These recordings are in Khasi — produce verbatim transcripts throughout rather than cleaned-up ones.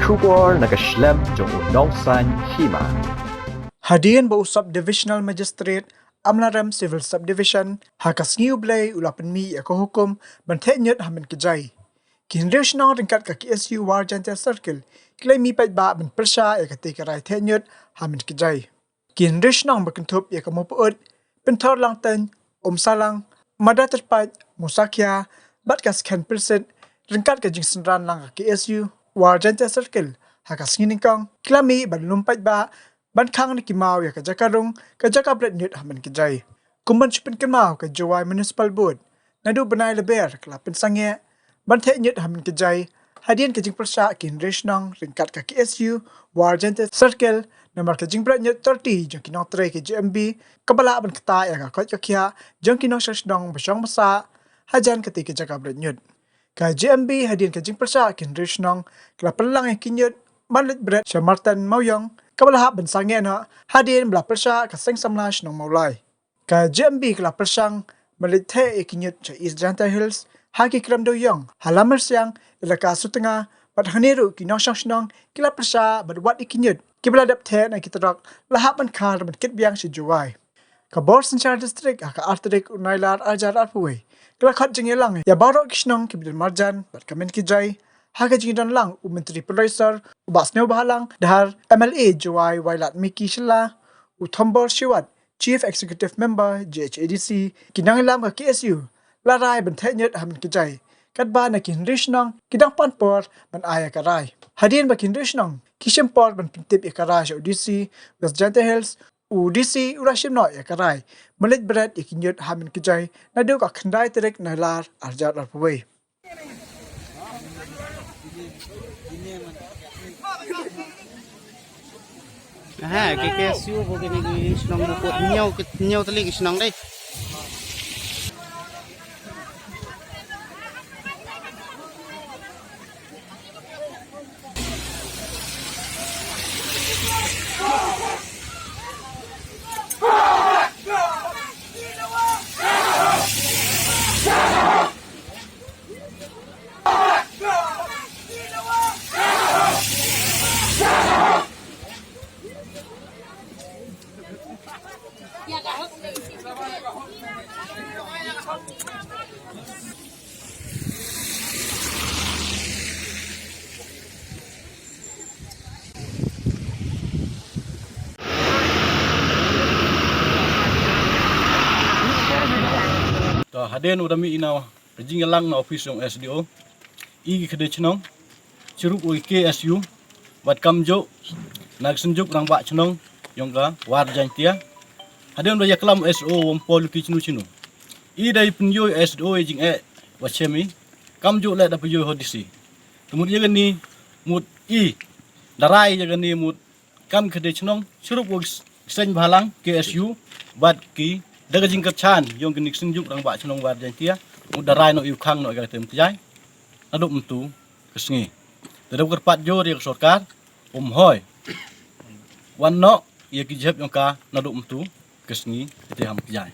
Khubor na ka shlem jong u nongsan hima. Hadien ba u Sub Divisional Magistrate Amlarem Civil Subdivision ha ka sngi u Blei u la pynmih ïa ka hukum ban theh ñiut ha Mynkjai, ki hynriew shnong ryngkat ka K S U War Jaintia Circle ki la mih paidbah ban pyrshah ïa katei ka rai theh ñiut ha Mynkjai. Ki hynriew shnong ba kynthup ïa ka Mawpyut, Pynthorlangteiñ, Umsalang, Madatyrpait, Musakhia bad ka Skhenpyrsit, ryngkat ka jingsynran lang ka K S U War Jaintia Circle ha ka sngi nyngkong, ki la mih ban lum paidbah ban khang na ki maw ïa ka jaka rung, ka jaka bret ñiut ha Mynkjai. Kum ban shu pynkynmaw ka Jowai Municipal Board, naduh bnai Lber ka la pynsangeh ban theh ñiut ha Mynkjai hadien ka jingpyrshah ki hynriew shnong ryngkat ka K S U War Jaintia Circle namar ka jingbret ñiut thirty jong ki nongtrei ka J M B kaba lah ban ktah ïa ka koit ka khiah jong ki nongshong shnong ba shong ba sah hajan katei ka jaka bret ñiut. Ka J M B hadien ka jingpyrshah ki hynriew shnong ka la pynlang ïa ki ñiut ban leit bret sha Martan Mawiong kaba la hap ban sangeh noh hadien ba la pyrshah ka seng samla shnong Mawlai. Ka J M B ka la pyrshang ban leit theh ïa ki ñiut sha East Jaintia Hills ha ki krem dewïong ha Lamyrsiang, Elaka Sutnga bad hangne ruh ki nongshong shnong ki la pyrshah ban wad ïa ki ñiut kiba la dep theh na ki trok la hap ban khar ban kit biang sha Jowai. Ka bor synshar district ha ka ar tarik u Nailar arhajar arphew wei ka la khot jingïalang ïa baroh ki shnong kiba don marjan bad ka Mynkjai ha ka jingdon lang u Myntri Pynroi Sor u Bah Sniawbhalang Dhar, M L A Jowai Wailadmiki Shylla, u Thombor Shiwat, Chief Executive Member J H A D C, ki nongïalam ka K S U la rai ban theh ñiut ha Mynkjai katba na ki hynriew shnong ki dang pan por ban ai ïa ka rai. Hadien ba ki hynriew shnong ki shim por ban pyntip ïa ka rai sha u D C West Jaintia Hills, u D C u la shim noh ïa ka rai ban leit bret ïa ki ñiut ha Mynkjai naduh ka khyndai tarik Nailar arhajar arphew wei. Ha, ki K S U ba kine ki shnong ba put ñiew, ki ñiew tylli ki shnong dei. To hadien u da mih ïa ka jingïalang na office jong S D O, i ki khadei chnong, chirup u K S U, bad kamjooh na ka Synjuk Rangbah Chnong yong ka War Jaintia. Hadien u da ïaklam S O wam poi luti chinu chinu, i dei pynïoh S D O ïa jingeh wa chem i, kamjooh leh da pynïoh ho D C. Te mut ïa kani mut i da rai ïa kani mut kam khadei chnong chirup u Seng Bhalang K S U bad ki da ka jingkyrchan yong kini ki Synjuk Rangbah Chnong War Jaintia, mut da rai noh ïa u khang noh ïa ka Mynkjai naduh mynta ka sngi. Te da kyrpad jur ïa ka sorkar um hoi wan noh ïa ki jhep yong ka naduh mynta ka sngi ite ha Mynkjai.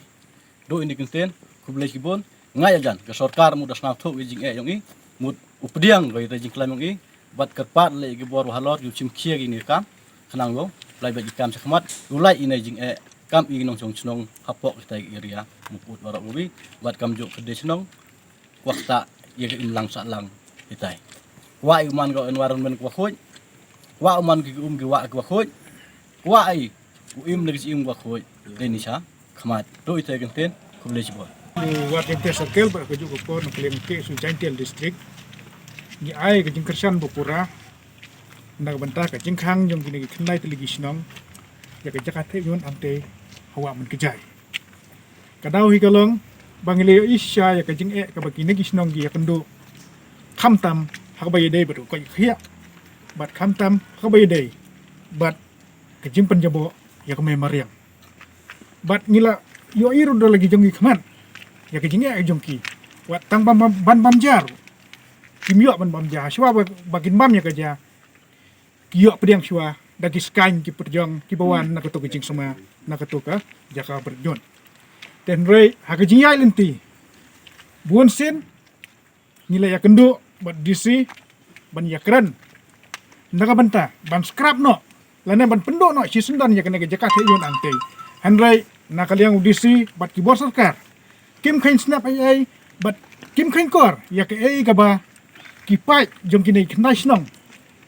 Duh ine i kyntien, khublei shibun. Nga ïa jan ka sorkar mut da sngewthuh ïa jingeh yong i, mut u pdiang ka ïa jingklam yong i, bad kyrpad leh ïa ki bor wa halor ïa u chim khia ïa kine ki kam, khnang wow lai bad ki kam sha khmat, u lai ine jingeh kam i nongshong chnong hapoh kita area mut baroh u wi, bad kamjooh khadei chnong, kwah ta ïa ka imlang sahlang hitai. Kwah i u man ka environment ka wa khuid, kwah u man ki um ki wa ki wa khuid, kwah i u im na ki im wa khuid. Dei ni sha khmat. To ita kan ten, khublei shibun. Wat ente circle ba ka juk ko na klim ke su Jaintia District. Ni ai ka jingkyrshan ba pura na ka bynta ka jingkhang jong kine ki khyndai tylli ki shnong ïa ka jaka theh ñiut hangtei ha Wah Mynkjai. Ka daw hi ka long ba ngi la ïohi shisha ïa ka jingeh kaba kine ki shnong ki ïakynduh, khamtam ha kaba ïadei bad ka koit ka khiah, bad khamtam ha kaba ïadei bad ka jingpynjaboh ïa ka mei mariang. Bad ngi la ïohi ruh da la ki jong ki khmat ïa ka jingeh jong ki, wat tang ban bam, ban bam ja ruh kim ïoh ban bam ja. Shuwa ba, ba kin bam ïa ka ja, ki ïoh pdiang shuwa da ki skaiñ ki pyrjong kiba wan na kato ka jingsma, na kato ka jaka bret ñiut. Te hynrei ha ka jingïaid lynti, bun sien ngi la ïakynduh bad D C ban ïakren na ka bynta ban scrap noh lane ban pynduh noh shisyndon ïa kane ka jaka thied ñiut hangtei. Hynrei na ka liang u D C bad ki bor sorkar kim kheiñ snap ei ei bad kim kheiñ kor ïa kaei kaba ki paid jong kine ki khyndai shnong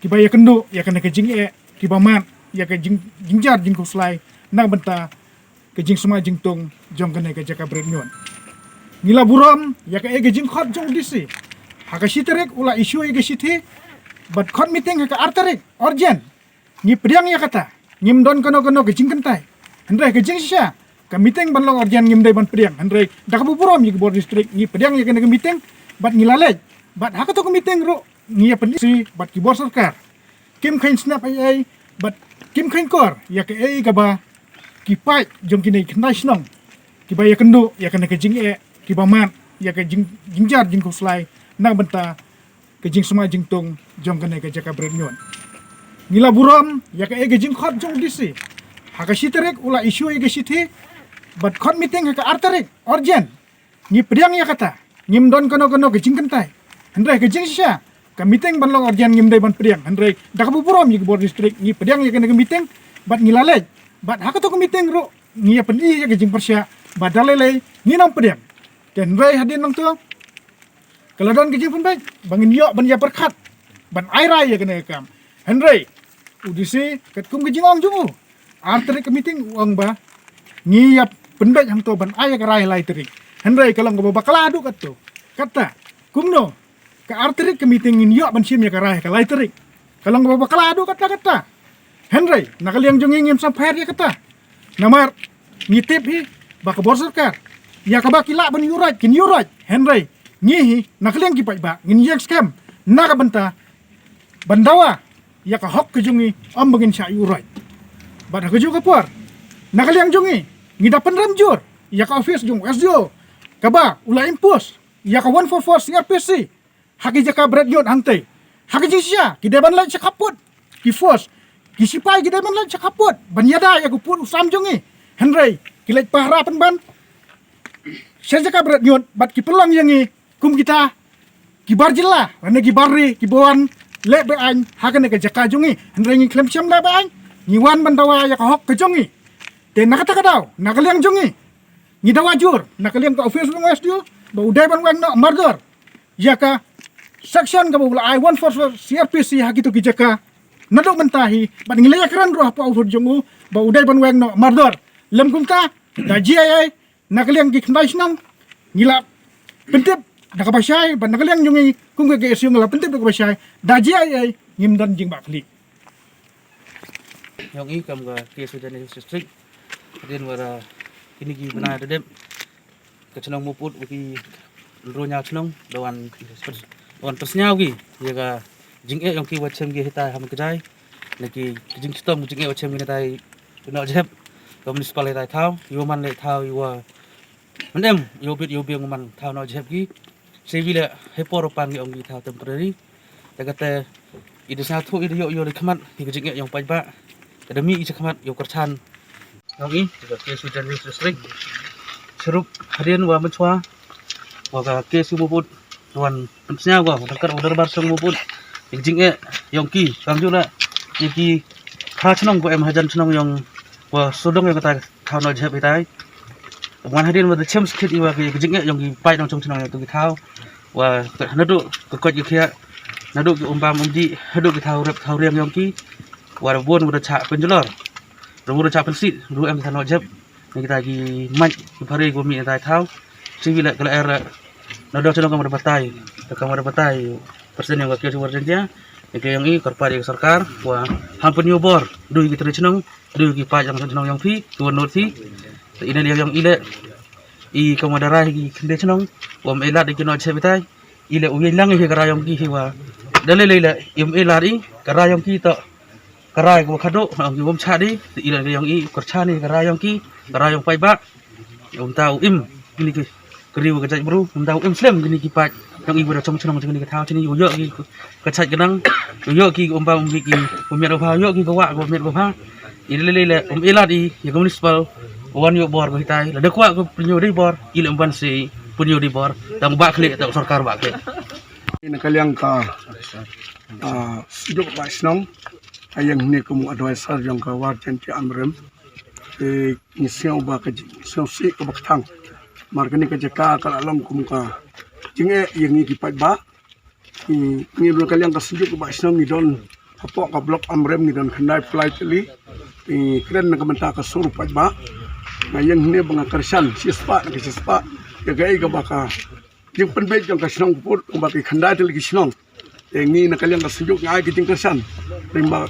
kiba ïakynduh ïa kane ka jingeh, kiba mad ïa ka jing, jingjar jingkhuslai na ka bynta ka jingsma jingtung jong kane ka jaka bret ñiut. Ngi la burom ïa kaei ka jingkhot jong u D C. Ha ka shi tarik u la issue ïa ka shithi bad khot meeting ha ka ar tarik urgent. Ngi pdiang ïa kata, ngim don kano kano ka jingkyntai. Hynrei ka jingshisha ka meeting ban long urgent ngim dei ban pdiang. Hynrei da kaba burom ïa ka bor district ngi pdiang ïa kane ka meeting bad ngi la leit. Bad ha kato ka meeting ruh ngi ïa pyni bad ki bor sorkar kim kheiñ snap ei ei bad kim kheiñ kor ïa kaei kaba ki paid jong kine ki khyndai shnong kiba ïakynduh ïa kane ka jingeh, kiba mad ïa ka jing, jingjar jingkhuslai na ka bynta ka jingsma jingtung jong kane ka jaka bret ñiut. Ngi la burom ïa kaei ka jingkhot jong u D C. Ha ka shi tarik u la issue ïa ka shithi bad khot meeting ha ka ar tarik urgent. Ngi pdiang ïa kata, ngim don kano kano ka jingkyntai. Hynrei ka jingshisha ka meeting ban long urgent ngim dei ban pdiang. Hynrei da kaba burom ïa ka bor district ngi pdiang ïa kane ka meeting bad ngi la leit. Bad ha kato ka meeting ruh ngi ïa pyni ïa ka jingpyrshah ba da lei lei ngin ym pdiang. Te hynrei hadien nangto ka la don ka jingpynbeit ba ngin ïoh ban ïa pyrkhat ban ai rai ïa kane ka kam. Hynrei u D C katkum ka jingong jong u, ar tarik ka meeting u ong ba ngi ïa pynbeit hangto ban ai ïa ka rai lai tarik. Hynrei ka long kaba bakla haduh katto. Kata kumno ka ar tarik ka meeting ngin ïoh ban shim ïa ka rai ha ka lai tarik? Ka long kaba bakla haduh katta katta. Hynrei na ka liang jong ngi ngim sampher ïa kata. Namar ngi tip hi ba ka bor sorkar ïa kaba ki lah ban ïuhroit kin ïuhroit. Hynrei ngi hi na ka liang ki paidbah ngin ïeng skhem na ka bynta ban dawa ïa ka hok ka jong ngi, ym ba ngin shah ïuhroit. Bad ha kajuh ka por na ka liang jong ngi ngi da pynrem jur ïa ka office jong u S D O kaba u la impose ïa ka one four four C R P C ha ki jaka bret ñiut hangtei. Ha ka jingshisha ki dei ban leit sha khappud ki force, ki sipai ki dei ban leit sha khappud ban ïada ïa ka pud u sam jong ngi. Hynrei ki leit pahara pynban sha jaka bret ñiut bad ki pynlong ïa ngi kum kita ki bar jylla lane ki bar ri kiba wan leh be-aiñ ha kane ka jaka jong ngi. Hynrei ngi khlem shym leh be-aiñ, ngi wan ban dawa ïa ka hok ka jong ngi. Te na kata ka daw na ka liang jong ngi ngi dawa jur na ka liang ka office jong u S D O ba u dei ban weng noh mardor ïa ka section kaba u la ai one four four C R P C ha kito ki jaka naduh mynta hi. Bad ngi la ïakren ruh hapoh office jong u ba u dei ban weng noh mardor. Lem kumta da G I A na ka liang ki khyndai shnong ngi la pyntip da kaba shai bad na ka liang jong ngi kum ka K S U ngi la pyntip da kaba shai. Da G I A ngim don jingbakla. Ïong i kam ka K S U Jaintia Hills District, hadien ba da kine ki bnai da dep ka chnong Mopud ba ki hynriew hynñiew chnong da wan, da wan pynsngew ki ïa ka jingeh ïong ki wat shem ki hitai ha Mynkjai. Na ki, ki jingchitom ki jingeh wat shem ki hitai, ki Nongjhep, ka municipal hitai thaw, ïa u man leh thaw ïa u, man em ïa u bit ïa u biang u man thaw Nongjhep ki. Sha wi leh hei por u pan ki ong ki thaw temporary. Te kata i da sngewthuh i da ïoh ïoh da khmat ïa ka jingeh ïong paidbah. Ka da mih i cha khmat ïa u kyrchan. Ïong i ka K S U Jaintia Hills District, shurup hadien wa mynshwa wa ka K S U Mopud wan pynsngew wa da kar u dorbar shnong Mopud ïa ka jingeh ïong ki, kam ju la ïa ki ha chnong ko em hajan chnong ïong wa sodong ïong kata thaw Nongjhep hitai. Wan hadien wa da chem skit i wa ka jingeh ïong ki paid nongchong chnong ïa tu ki thaw wa naduh ka koit ka khiah, naduh ki umbam umdih, haduh ki thaw rep thaw riang ïong ki. Wa da bun wa da chah pynjulor, da bun wa da chah pynsit ruh em ki thaw Nongjhep. Ni kita ki mait ki phare ko mih na tai thaw. Sha wi leh ka la er na da chnong ka ma da batai, ka ma da batai persen ïong ka K S U Jaintia. Ni ka ïong i kyrpad ïa ka sorkar wa ham pynïoh bor du ïa ki trai chnong, du ïa ki paid nongchong chnong ïong phi, ki wan nud phi. Te i na liang ïong i leh i ka ma da rai ki khynde chnong wa ym ei lad ïa ki Nongjhep hitai. I leh u ïeng lang hi ka rai ïong ki hi wa da lei lei leh i ym ei lad i ka rai ïong ki to ka rai ka wa khadduh ong ki wam chah di. Te i leh ïong i kyrchan hi ka rai ïong ki, ka rai ïong paidbah. Ym ta u im kini ki, ka ri wa ka jaitbru, ym ta u im slem kini ki paid nong i wa da chong chnong kini ki thaw kini u ïoh ki ka chait ka nang, u ïoh ki umbam umdih ki, u miat u bha, u ïoh ki ka wah ka miat ka bha. I leh leh leh ym ei lad i ïa ka municipal wan ïoh bor ko hitai, lada kwah ko pynïoh dei bor i leh ym ban si pynïoh dei bor, tang ba khlieh tang sorkar ba khlieh. Na ka liang ka Ah, sduk ba shnong, ayang ne kum advisor jong ka War Jaintia Amrem. Te ngi sngew ba ka jing, sngew si ka ba ktang. Mar kane ka jaka ka la long kum ka jing e yang ngi ki paidbah. Ngi, ngi ruh ka liang ka sduk ba shnong ngi don hapoh ka block Amrem ngi don khyndai phlai tylli. Ngi kren na ka bynta ka sur paidbah. Nga yang ne ba nga kyrshan, shispah na ka shispah. Ya ka ei ka ba ka jingpynbeit jong ka shnong ka pud, kumba ki khyndai tylli ki shnong. Te ngi na ka liang ka sduk nga ai ki jingkyrshan. Rimba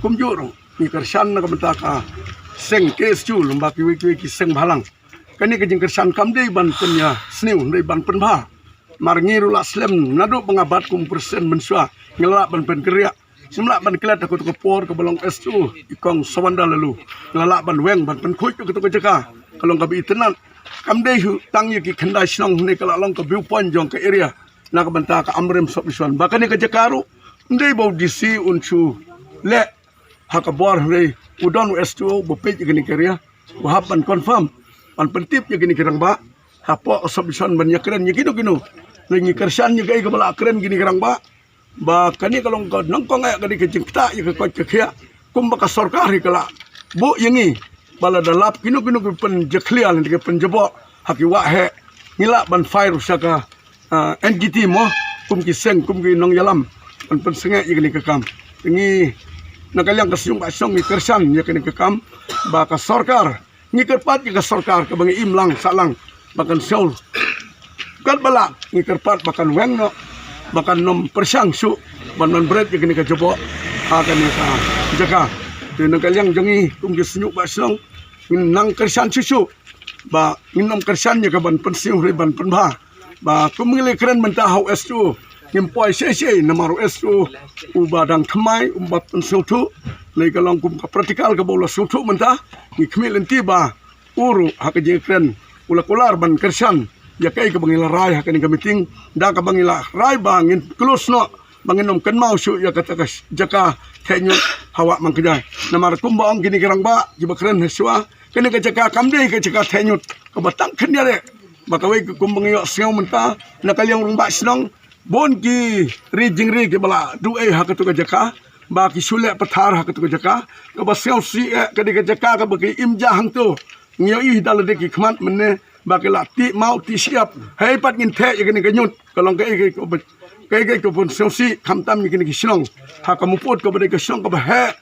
kumjuh ruh ngi kyrshan na ka bynta ka seng K S U, lymba kiwei kiwei ki seng bhalang. Kane ka jingkyrshan kam dei ban pynia sniew, dei ban pynbha. Mar ngi ruh la slem naduh ba nga bat kum president mynshuwa, ngi la lah ban pynkyrïa. Sim lah ban klet ha ka tu ka por ka ba long S U i kong Sawanda Lalu. Ngi la lah ban weng ban pynkhuid ka tu ka jaka. Ka long ka ba itynnad. Kam dei hu tang ya ki khyndai shnong ne ka la long ka view point jong ka area. Na ka bynta ka Amrem subdivision. Ba kane ka jaka ruh ym dei ba u D C un shu leh ha ka bor hynrei u don u S D O ba peit ya kane ka area. Ba hap ban confirm, ban pyntip ya kane ka rangbah. Hapoh ka subdivision ban ya kren ya kino kino. Ngi kyrshan ya ka ei ka ba la kren kane ka rangbah. Ba kane ka long ka nyngkong eh ka dei ka jingktah ya ka koit ka khiah. Kumba ka sorkar hi ka la buh ya ngi ba lada lap kino kino ki pynjakhlia lane ki pynjaboh ha ki wah heh, ngi lah ban file sha ka, ah, N G T mo, kum ki seng, kum ki nongïalam, ban pynsangeh ya kane ka kam. Ngi na ka liang ka sduk ba shnong ngi kyrshan ya kane ka kam ba ka sorkar, ngi kyrpad ya ka sorkar ka ba ngi im lang sah lang ba kan sngew kat ba lah, ngi kyrpad ba kan weng noh, ba kan nym pyrshang shuh ban ban bret ya kane ka jaboh ha kane ka jaka. Te na ka liang jong ngi kum ki sduk ba shnong ngin nang kyrshan shuh shuh. Ba ngin nym kyrshan ya ka ban pynsniew hynrei ban pynbha. Ba kum ngi la kren mynta ha u S D O, ngim poi shei shei namar u S D O u ba dang thymmai, u ba pynsngewthuh. Lei ka long kum ka practical ka ba u la sngewthuh mynta. Ngi khmih lynti ba u ruh ha ka jingkren u la kular ban kyrshan ya ka ei ka ba ngi la rai ha kane ka meeting. Da ka ba ngi la rai ba ngin close noh, ba ngin nym kynmaw shuh ya kata ka jaka theh ñiut ha Wah Mangkjai. Namar kumba ong kine ki rangbah ki ba kren ha shuwa, kane ka jaka kam dei ka jaka theh ñiut ka ba tang khyndiat eh. Ba kawei ka kumba ngi ïohsngew mynta na ka liang rangbah shnong, bun ki ri jingri ki ba la duh ei ha katu ka jaka, ba ki shu leh pathar ha katu ka jaka, ka ba sngewsih eh, ka dei ka jaka ka ba ki im ja hangto. Ngi ïohi da lade ki khmat mynne ba ki la tih maw tih shyiap. Hei pat ngin theh ya kane ka ñiut, ka long ka ei ka ei ka ba, ka ei ka ei ka ba pynsngewsih khamtam ya kine ki shnong. Ha ka mut ka ba dei ka shnong ka ba heh,